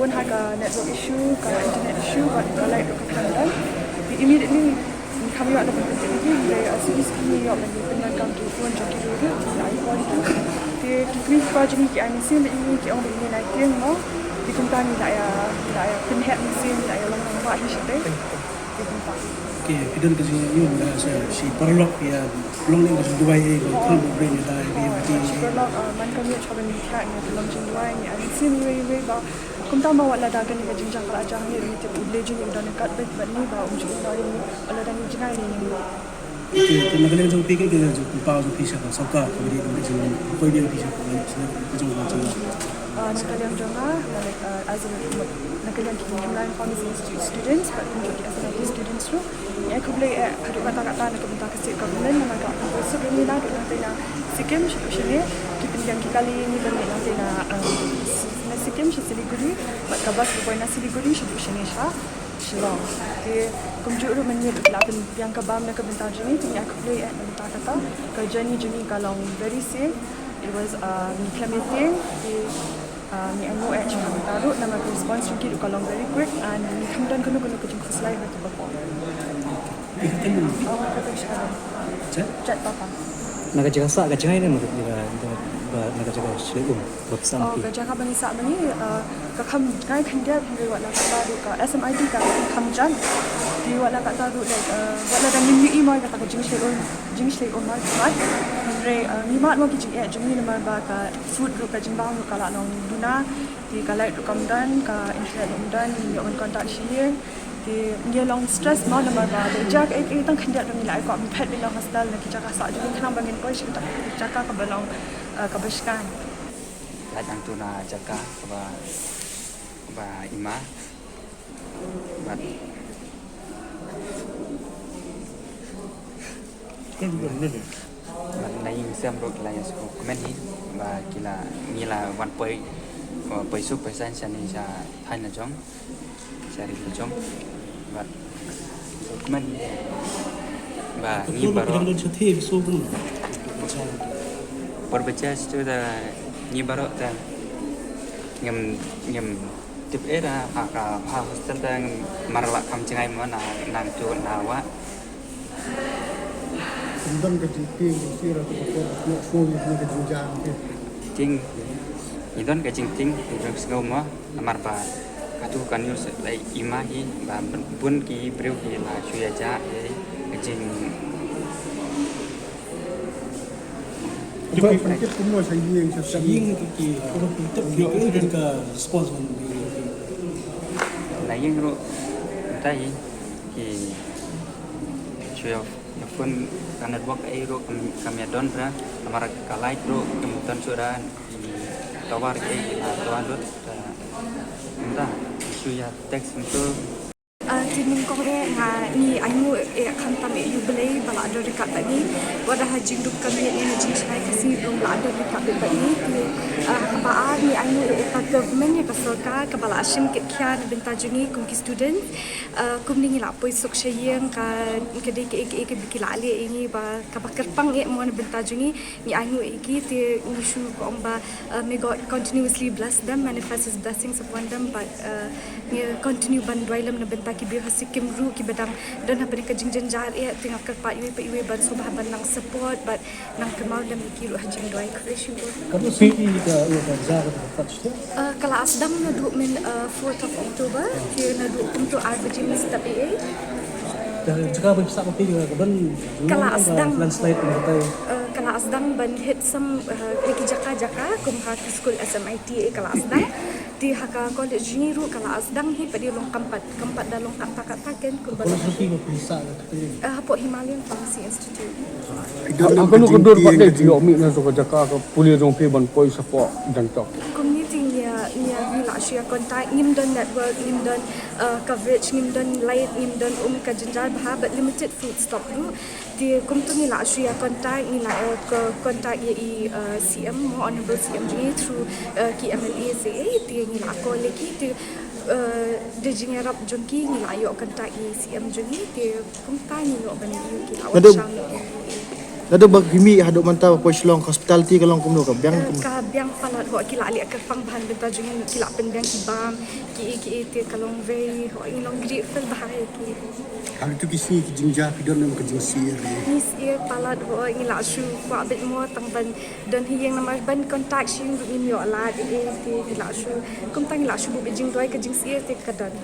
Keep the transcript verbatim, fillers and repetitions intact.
Pun ha ka network issue, ka internet issue, bad ka light ruh ka khlem don. Te immediately ngi kham ïoh da ban pyntip ïa ki, hynrei, uh, shisha shisha ngi ïoh ban ïa pyndonkam ki phone jong ki ruh, ngi la ai phone ki. Te ki kmie ki kpa jong ngi ki ai mynsiem ïa ngi, ki ong ba ïa ngi nai tieng mo. Te kumta ngi la ïa, ngi la ïa pynheh mynsiem, ngi la ïa long nongbah hi shatei. Te kumta. Okay, phi don ka jingïaid ïa shi paralok ïa long lem ka jingduwai ïa ka khun ba brain ïa dai ba ïa. Shi paralok, uh, man ka miet shuwa ban ngi thiah ngi long jingduwai ngi ai mynsiem iwei iwei ba kumta ma wat lada kane ka jingjia ka la jia hangne ruh ngi tip U Blei jong ngi u don ryngkat bad ngi ba um ju ïehnoh ïa ngi wat lada ngi jngai ne ngi. Okay, te na ka liang jong phi, kaei ka jingpynpaw jong phi sha ka sorkar kaba ïadei bad ka jingpynpaw jong phi sha ka jong ka jong. Ah, na ka liang jong nga, na, ah, as a, na ka liang ki Himalayan Pharmacy Institute students bad kumjuh ki S M I T students ruh, ngi ai khublei eh haduh katta katta na ka bynta ka state government namar ka la pynpaw suk ïa ngi naduh nangtei na Sikkim shaduh shane. Ki pyndiang ki kali ïa ngi ban leit nangtei na, um, na Sikkim sha Siliguri bad ka bus ka poi na Siliguri shaduh shane sha Shillong. Te kumjuh ruh mynmiet ruh ki la pynbiang ka bam na ka bynta jong ngi, te ngi ai khublei eh na ka bynta kata. Ka journey jong ngi ka long very safe. It was, uh, ngi khlem ïa tieng, te, uh, ngi ainguh eh sha ka bynta ruh namar ka response jong ki ruh ka long very quick and ngi khlem don kano kano ka jingkhuslai ha kaba pop. Ïa ka kynmaw. Oh, ka pynshai. Chat? Chat papa. Na ka jaka sah ka jngai ne na ka, na ka, na ka jaka shlei um. Bad sa. Oh, ka jaka ba ngi sah ma ngi, uh, ka kham jngai khyndiat hynrei wat la katta ruh ka S M I T ka kham jan. Te wat la katta ruh, like, uh, wat la dang ngim ïohi mo ïa kata ka jingshlei um, jingshlei um mar mar. Hynrei, uh, ngi mad mo ki jingeh jong ngi namar ba ka food ruh ka jingbam ruh ka la long duna. Te ka light ruh kam don, ka internet ruh kam don, ngim ïoh ban contact sha ïing. Te ngi long stress mo namar ba da jia kaei kaei tang khyndiat ba ngi la ai kwah ban phet beit na hostel na ki jaka sah jong ngi khnang ba ngin poi sha kita ki jaka kaba long, eh, kaba shngaiñ. Lait hangto na jaka kaba, kaba ima. Bad Bad na ïing sem ruh ki la ïa sngewkmen hi ba ki la, ngi la wan poi, poi suk poi saiñ shane sha thaiñ la jong, sha ri la jong. Bad sngewkmen hi ba ngi baroh. Por bacha stu da ngi baroh da ngim, ngim tip eh da ha ka, ha hostel da mar la kham jngai mo na nangtu na wah. Ym don ka jingtieng jong ki ra ka bakor ka sngewsih ïa ka jingjia ki. Tieng, ngi don ka jingtieng jong sngewsih mo namar ba katu ka news la ima hi ba bun ki briew ki la shu ïa jah ïa ka jing. Ki pynkit kumno sha ïing sha sha ïing ki ki kumno pynkit ki ki ka response. Na ïing ruh mynta hi ki shu ïa, ïa phone ka network ei ruh kam, kam ïa don ra namar ka light ruh kam don shuh ra ki tower ei la tower lut mynta shu ïa text mynta. Ah, te nyngkong eh nga ngi ainguh eh khamtam eh ïa U Blei ba la don ryngkat bad ngi. Wat la ha jingduk ka miet ne ha jingshngaiñ ka sngi ruh la don ryngkat bad ngi. Te, ah, ha kaba ar ngi ainguh eh ka government ïa ka sorkar kaba la shim kit khia na bynta jong ngi kum ki student. Ah, kumne ngi la poi suk sha ïing ka, ka dei kaei kaei kaba ki la leh ïa ngi ba kaba kyrpang eh mo na bynta jong ngi. Ngi ainguh ïa ki te ngi shu ong ba, uh, may God continuously bless them, manifest his blessings upon them, but, uh, ngi continue ban duwai lem na bynta ki briew ha Sikkim ruh kiba dang don ha pdeng ka jingjynjar eh, te nga kyrpad iwei pa iwei ban sngewbha ban nang support bad nang kynmaw lem ïa ki ruh ha jingduwai. Khublei shibun. Ka dei phi ka, ïa ka jaka ka touch te? Uh, ka la sdang naduh myn, uh, fourth of October, te naduh kumto ar baje mynstep eh. Ka jaka ba phi sah ma phi ka don, ka la sdang landslide na ka tai. Uh, ka la sdang ban hit some, uh, ha ki jaka jaka kum ha ki skul S M I T eh ka la sdang. Te ha ka college jong ngi ruh ka la sdang hi pat, ïa long kam pat, kam pat da long katta katta ken kumba. College jong phi ba phi sah ka tai? Uh, hapoh Himalayan Pharmacy Institute. Ha kano ka dur pat de phi ïoh mih na ka jaka ka pule jong phi ban poi shapoh Gangtok? Kumne te ngi, ngi, ngi la shu ïa contact, ngim don network, ngim don, uh, coverage, ngim don light, ngim don um, ka jynjar bha bad limited food stock ruh. Te kumto ngi la shu ïa contact, ngi la, uh, ko-, contact ïa i, uh, C M, mo Honorable C M jong ngi through, uh, ki M L A C A, te ngi la call ïa ki, te, uh, da jingïarap jong ki ngi la ïoh contact ïa i C M jong ngi, te kumta ngi ïoh ban ïa ki la wan shang ïa ki. Naduh ba phi mih haduh mynta ba poi Shillong, hospitality ka long kumno, ka biang kumno? Ka biang palat, ho, ki la leh kyrpang bha na bynta jong ngi, ki la pynbiang ki bam, ki ei ki ei te ka long very, ho, ngi long grateful bha ïa ki. Haduh tu ki sngi ki jingjia phi don em ka jingsyier? Ngi syier palat, ho, ngi la shu kwah beit mo tang ban don ha ïing namar ban contact sha ïing ruh ngim ïoh lad ei ei te, ngi la shu, kumta ngi la shu buh beit jingduwai, ka jingsyier te ka don.